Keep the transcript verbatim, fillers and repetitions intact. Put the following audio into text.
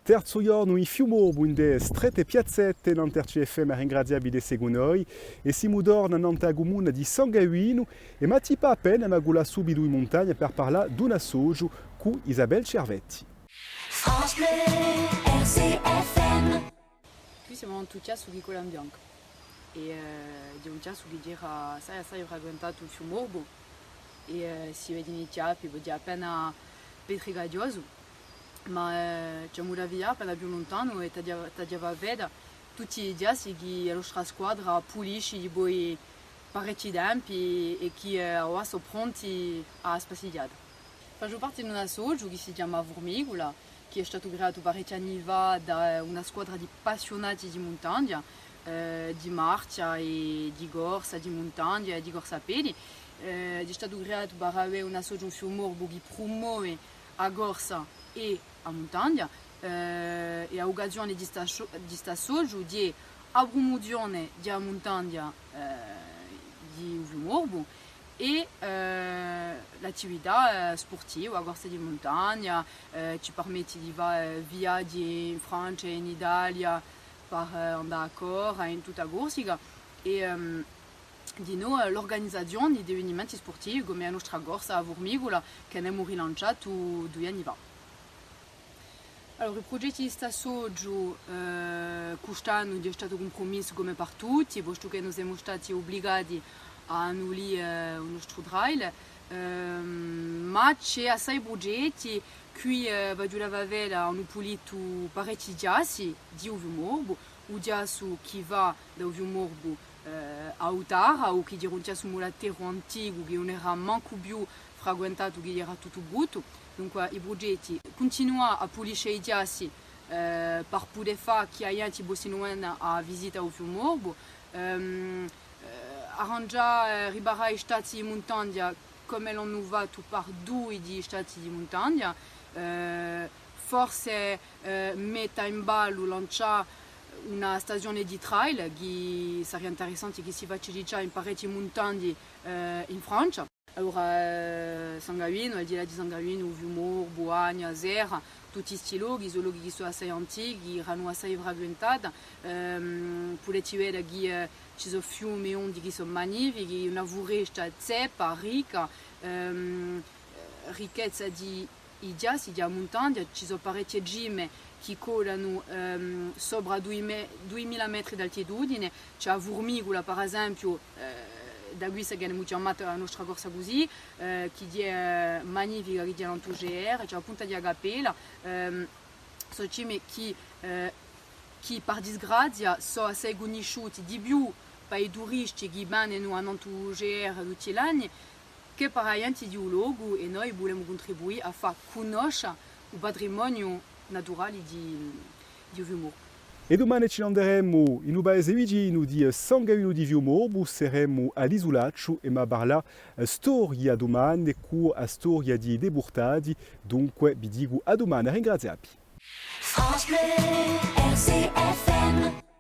Terzu ghjornu in Fiumorbu, in e strette piazzette, nant'à R C F M, à ringrazià vi d'esse cù noi, è simu torna nant'à a cumuna di San Gavinu, è m'attipu appena, ma cullu subitu in muntagna per parlà d'un associu cù Isabelle Cervetti. France Bleu, R C F M. Quì simu in un chjassu chì cola in biancu. È, eh, hè un chjassu chì era assai, assai frequentatu in Fiumorbu. È, eh, si vede in i chjappi, poi hè appena petricaghjosu. Ma, eh, ci emu da avvià appena più luntanu è t'aghju, t'aghju à fà veda tutti i chjassi chì a nostra squadra pulisce dipoi parechji tempi è chì, eh, avà sò pronti à a spassighjata. Facciu parte d'un associu chì si chjama Furmicula, chì hè statu creatu parechji anni fà da una squadra di appassiunati di muntagna, eh, di marchja è di corsa di muntagna è di corsa à pedi. Eh, hè statu creatu per avè un associu in Fiumorbu chì prumove a corsa è a muntagna, eh, è a vucazione di st'asso-, di st'associu hè a prumuzione di a muntagna, eh, di u Fiumorbu è, eh, l'attività, eh, spurtiva, a corsa di muntagna, eh, ci permette di fà, eh, viaghji in Francia è in Italia per, eh, andà à corra, in tutta a Corsica. È, ehm, dinò, eh, l'urganizazione d'evenimenti spurtivi, cum'è a nostra corsa à Furmicula, chì n'emu rilanciatu dui anni fà. Allora, i prughjetti di st'associu, eh, quist'annu hè statu cumprumessu cum'è per tutti, postu chì no simu stati ubligati à annullà, eh, u nostru trail, ehm, ma ci hè assai prughjetti, quì, eh, v'aghju da fà veda, anu pulitu parechji chjassi di u Fiumorbu, u chjassu chì và da u Fiumorbu, eh, à u Taravu, chì era un chjassu mulatteru anticu, chì ùn era mancu più frequentatu, chì era tuttu bruttu. Dunque, i prughjetti, cuntinuà à pulisce i chjassi, eh, per pudè fà chì a ghjenti possinu vena à visità u Fiumorbu, ehm, eh, arrangià, eh, riparà i stazzi di muntagna, cum'elli anu fattu per dui di i stazzi di muntagna, eh, forse, eh, metta in ballu, lancià una stazione di trail, chì saria interessante chì si faci digià in parechji muntagni, eh, in Francia. Allora, eh, San Gavinu, al di là di San Gavinu, u Fiumorbu, Bagna, Serra, tutti sti lochi, sò lochi chì sò assai antichi, eranu assai frequentati, ehm, pudeti veda chì, eh, ci sò fiumi è ondi chì sò magnifichi, una furesta zeppa, ricca, ehm, eh, ricchezza di i chjassi, di a muntagna, ci sò parechje cime chì colanu, ehm, sopra dui me-, duimila metri d'altitudine, ci hè a Furmicula, per esempiu, eh, da quissa chì emu chjamatu a nostra corsa cusì, eh, chì hè, eh, magnifica, chì hè nant'à u G R, ci hè a Punta di a Cappella, ehm, sò cime chì, eh, chì per disgrazia sò assai cunnisciuti di più pà i turisti chì venenu annant'à u G R tutti l'anni, chè per a ghjenti di u locu, è noi vulemu cuntribuì à fà cunnoscia u patrimoniu naturali di, di u Fiumorbu. È dumane ci n'anderemu in u paese vicinu di San Gavinu di Fiumorbu, seremu à l'Isulacciu è emu à parlà, eh, storia dumane cù a storia di i depurtati, dunque vi dicu à dumane, ringrazià vi. France Bleu, R C F M.